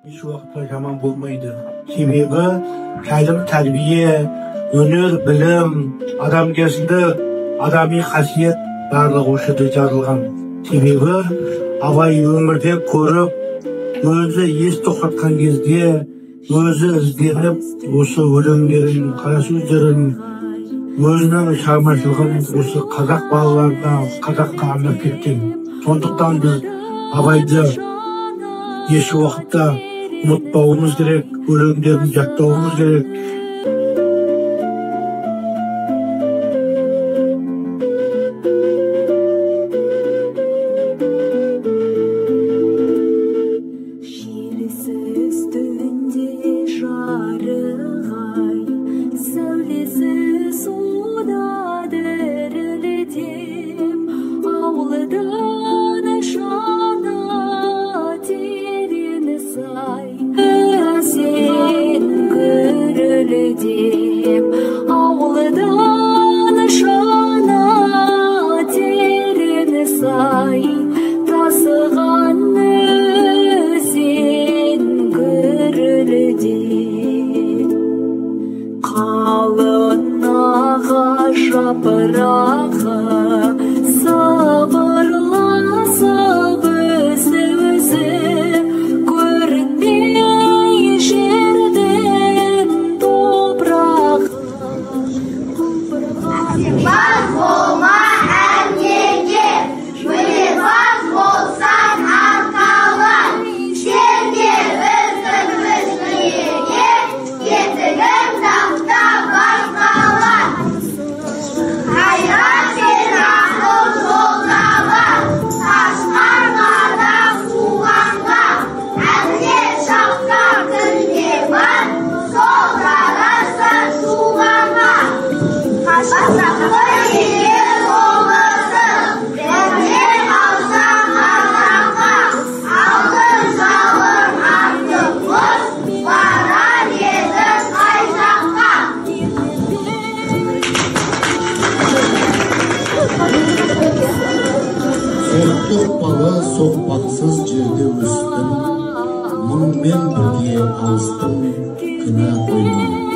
Еш уақытта жаман болмайды. Себебі тәлім, тәрбие, өнер, білім, адамгершілік, адами қасиет барлығы осы жерде жазылған. Себебі Абай өмірде көріп, өзі ес тоқтатқан кезде өзі ізденіп, осы өлеңдерін, қара сөздерін, өзінің шығармашылығын осы қазақ балаларына, қазаққа арнап кеткен. Сондықтан біз Абайды еш уақытта ұмытпауымыз керек, өлеңдерін жаттауымыз керек. Желісіз түнде жарық ай, сәулесі суда дірілдеп, ауылдан шана терең сай, өзен гүрілдеп, ауылдан шана терең сай, тасыған өзен гүрілдеп. Қалың ағаш жапырағы сыбырласып өзі-өзі, көрінбей жердің топырағы құлпырған. Бас болма әнеге, өнерпаз болсаң арқалан. Сен де біздің өзгеге, кетігін тақта басқалар. Қайрат пен ақыл жолдағы, қашқан адам қуғанға. Әбден шапқан кімде бар, сол жарасар туғанға. Бастапқы егер болысы, бірде қалсаң қазаққа. Алтын жалын атты құс, барар едің қай жаққа? Соқтықпалы соқпақсыз жерде өстім, мыңмен бірге алыстым, кінә қойма.